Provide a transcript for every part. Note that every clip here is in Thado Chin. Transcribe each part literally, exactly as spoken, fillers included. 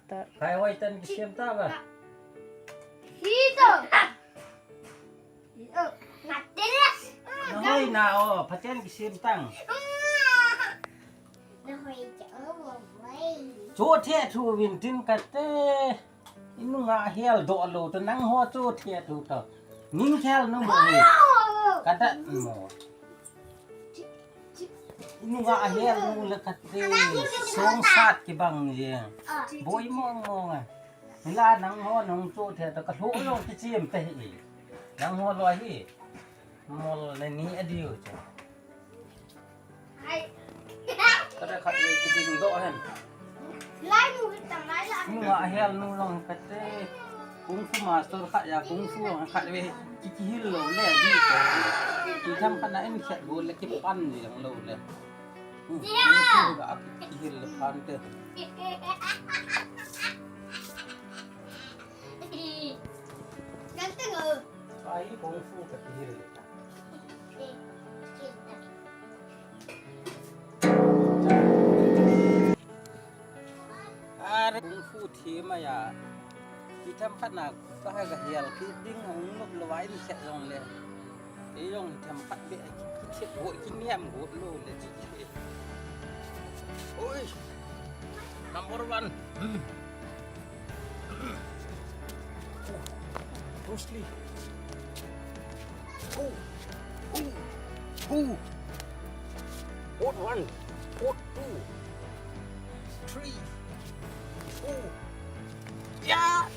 Kai hoi tan kisem ta ba. Hi to. Nahoi na o, phaten kisem tang. Cho the thu vin tin kate. Inunga hel doh lou to nangho cho the thu to. Ning khel nu mo. Kata mo. Inunga hel nu le kate. Song sat kibang jeng. Boi mong mong a. Hila nangho nung cho the to ka lho lou kichem te hi. Nangho loi hi. Mol le ni a diu che. Kata khat ve kiding doh hen. Lai nu hi tang lai la. Nu a hel nu long kate. Kung fu master khat ya kung fu long khat ve ki kihil lou le di ko. Ki tham khat na en khat go le kipan di long lou le. Hmm, kung fu ga ki kihil le pan te. Ganteng o. Ai kung fu ka kihil le. Are kung fu thi ma ya. Ki tham khat na ka ha ga hial ki ding hung nup lo ai ni khat jong le. Ei jong tham khat be ki chet go ki niam go lo le ji. Oi. Number one. Bruce Lee. Go. Go. Go. Hold one. Hold two. Three. Four. Yeah.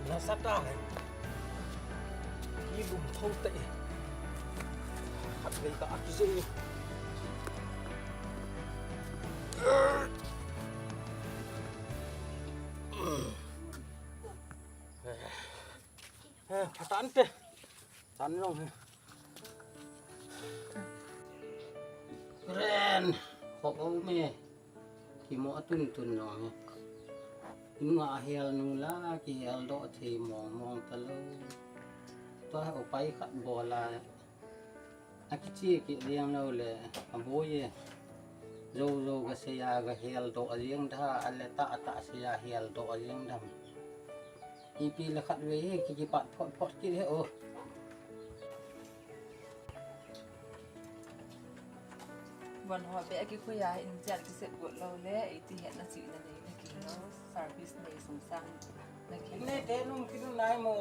Nasa ta hai. Ki lum thou te. Khat vei ka aki jeng. Patan te. Tan long he. Ren. Khop o me. Kimo a tun tun nong e. Inunga hel nu la, kihel doh thei mong mong ta lou. Tua upai khat bol a, a kichi kit jeng lou le, a boi e. Jou jou ka sei a ka hel doh jeng da, a le tah tah sei a hel doh jeng da. Ipi le khat ve hi, ki kipat phot phot kit he o. Bon ho be a kikhui a in jan kiset got lou le, iti hetna chihna nei na ki lou, service nei sung sang na ki. Ne te nung kinu nai mo.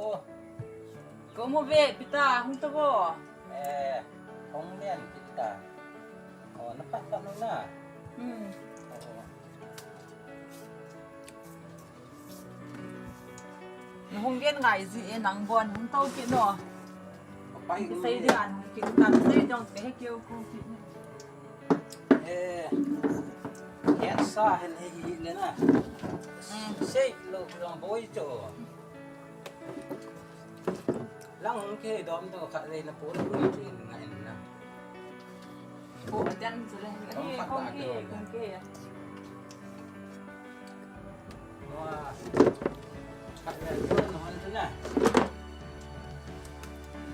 Ko mo ve, pita, hung ta vo. Eh, hung len pita. O, na pat pat nung na. Hmm. O. Na hung gen ngai ji e nang bon hung to kit no. Pai ki sei ding an hung kit kan sei dong te he keu ko kit. Eh. Yen sa hen he hi le na. Mm. Sei lo long boi cho. Lang hung ke dom to khat le na pon boi chin ngai na. Ko atian chu le. Ni kong ke, kong ke. Wa. Khat le ko no han chu na.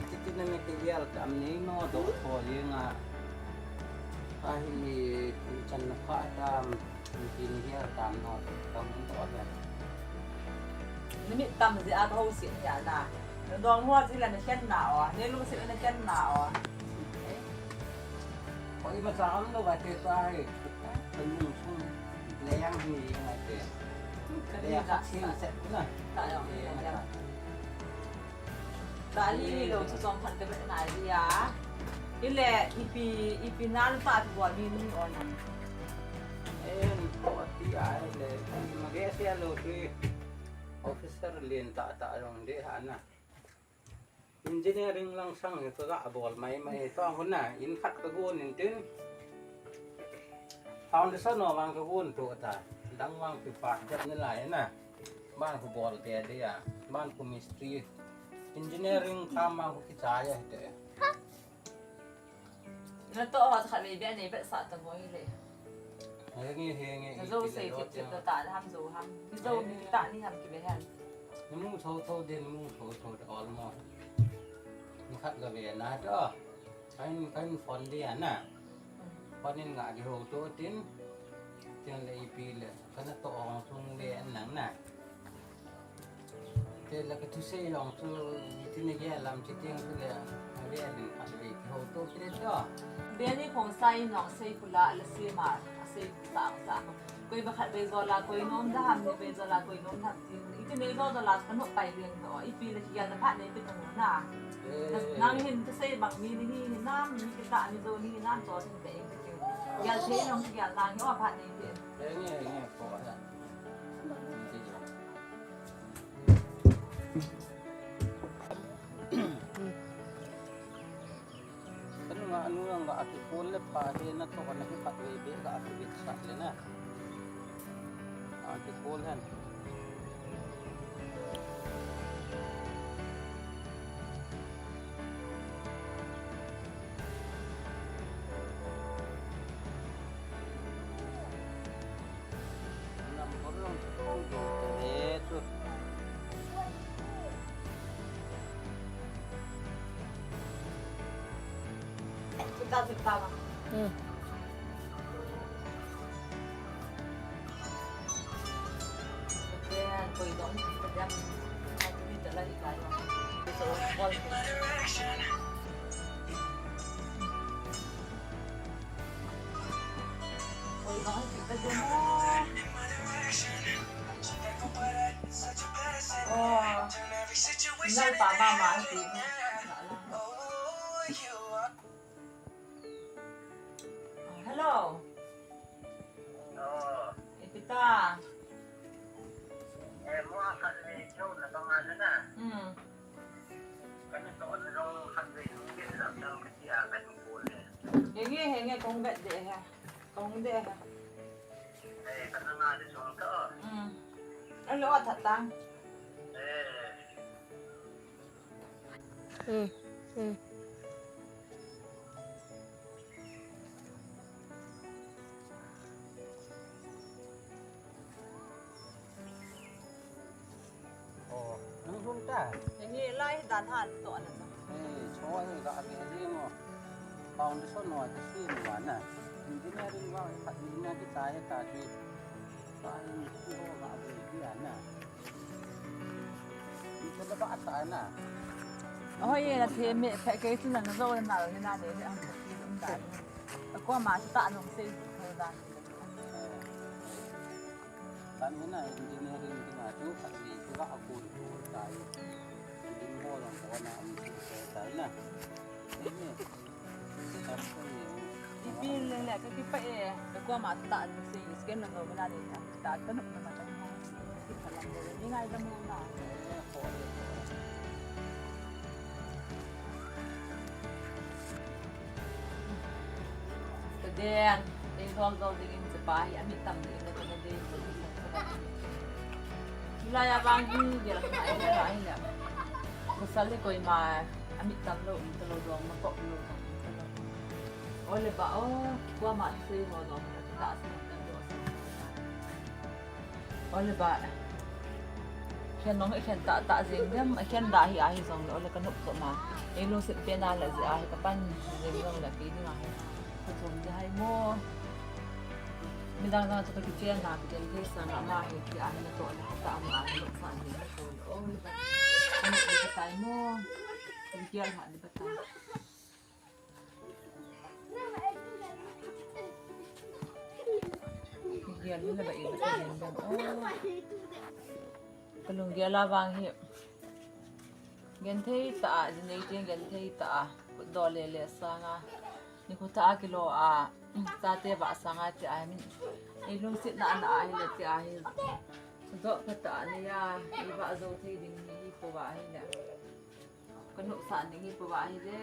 Kiti na me ke yal tam ni no do ko ye nga. Ahi chan na pha tam. Ni ki ni yal tam no tam to ya. Ni mi tam ji a ko si ya na. Dong mo ji la na khen na o. Ni lu si na khen na o. Oi, ma sa am lo ga te sa he. Kan mung sung le yang ni yang ai te. Kan le ni ya ga khat sin sa. Set na. Ta yang ni ya. Ta li lo chu song phan te na ya. Ile ipi ipi na lu pa tu bo ni ni o na. En ko ti ai le ni ma ge se lo tu. Officer len ta ta long de ha na. Engineering lang sang hi ka ga bol mai mai to hun na in khat ka gon in tin. Foundation no vang ka gon to ta. Dang vang ki pa jat ni lai na. Ban ku bol te de ya. Ban ku mistri. Engineering kam ma ku ki cha ya te. Na to ho khat ve bia nei bet sa ta boi le. Henge henge. Na zo sei tip tip ta ta ham zo ham. Ni zo ni ta ni ham ki ve han. Ni mu tho tho de ni mu tho tho de all mo. Khat ka ve na to. Kahin, kahin phone dia na. Phone in nga di ho to tin. Tin le ipi le. Kana to ong sung ve an nang na. Te la ka thusei jong chu, tin le lam chi tiang chu le, a ve a ding khat ve ki ho to kire to. Beni Khongsai nong sei pula la si ma, a sei sa sa. Koi ba khat ve zo la koi nom da ham, ni ve zo la koi nom da ham tin. Iti nei zo zo la ka no pai leng to. Ipi le ki ya da phat nei pi to na. Eh. Nang hin thusei bang mi ni hi nam, mi kita mi zo ni nam to sin ka eng ka ki. Ya sei nong ki ya nang yo phat nei pi. Eh, nge, nge, ko ya. Kan nga anu ang ga aki phone le pa he na to na hi pat ve be ga aki bit sa le na. Aki phone han. Hello. Ipita. Hmm. Henge, henge, kong bet de he. Kong de he. Hmm. Alo, a that tang. Hmm. Hmm. Oh, nang sun ta? Henge lai dan han to na. Eh, so ai ga ave le mo. Foundation no ta si ni wa na. Engineering wa ka ni na ki ta he ta ki. Ka ni ki ho ga ave ki ya na. Ni ko ba ta na. Oh, ye na the me phe ke chu na zo na ni na de. Ko ma ta nong se ko da. Kan hina engineering kina chu khat ni chu ka akul tu tai. Ding ho lang ko na am chu se tai na. Ni. Ipi le le ka kipa e, ka ko ma ta ni se, scan na no na ni ta, ta ka no na ma ta ho. Ki phalam de ni ngai da mo na. Ka den, ei dol dol ding in chapa hi, amit tam ding in ka na dei. Hilai a vang hi, gel ka ai le ai le. Pasal le koima, amit tam lou, um ta lou dong, ma kop lou dong, um ta lou. Ole ba, o, kua ma sei ho dong, ta sa ta dong. Ole ba. Khen nong khen ta ta jeng dem, khen da hi ahi jong le, ole ka nop ko ma. Ei lungset pe na le ji ahi ka pan jeng jong le ki ding ahi. Ka chom ji hai mo. Midang dang chu ka kichen na, kichen thei sang ama hi ti ahi na to le ta ama hi sa ni na to. Ole ba. Ka nop ka tai mo. Ka kial ha ni ba ta. Gel ni le ba i ba ta gel gel. Oh. Ka lunggel a vang hi. Genthei ta a, jinei teng genthei ta a. Kut do le le sanga. Ni kut ta a kilo a. Chate ba sanga ti a ni. Ei lungset na na a hi le ti a hi. Do pa ta ni ya. I ba zo thei ding ni po ba hi le. Ka nop sa ding hi po ba hi le.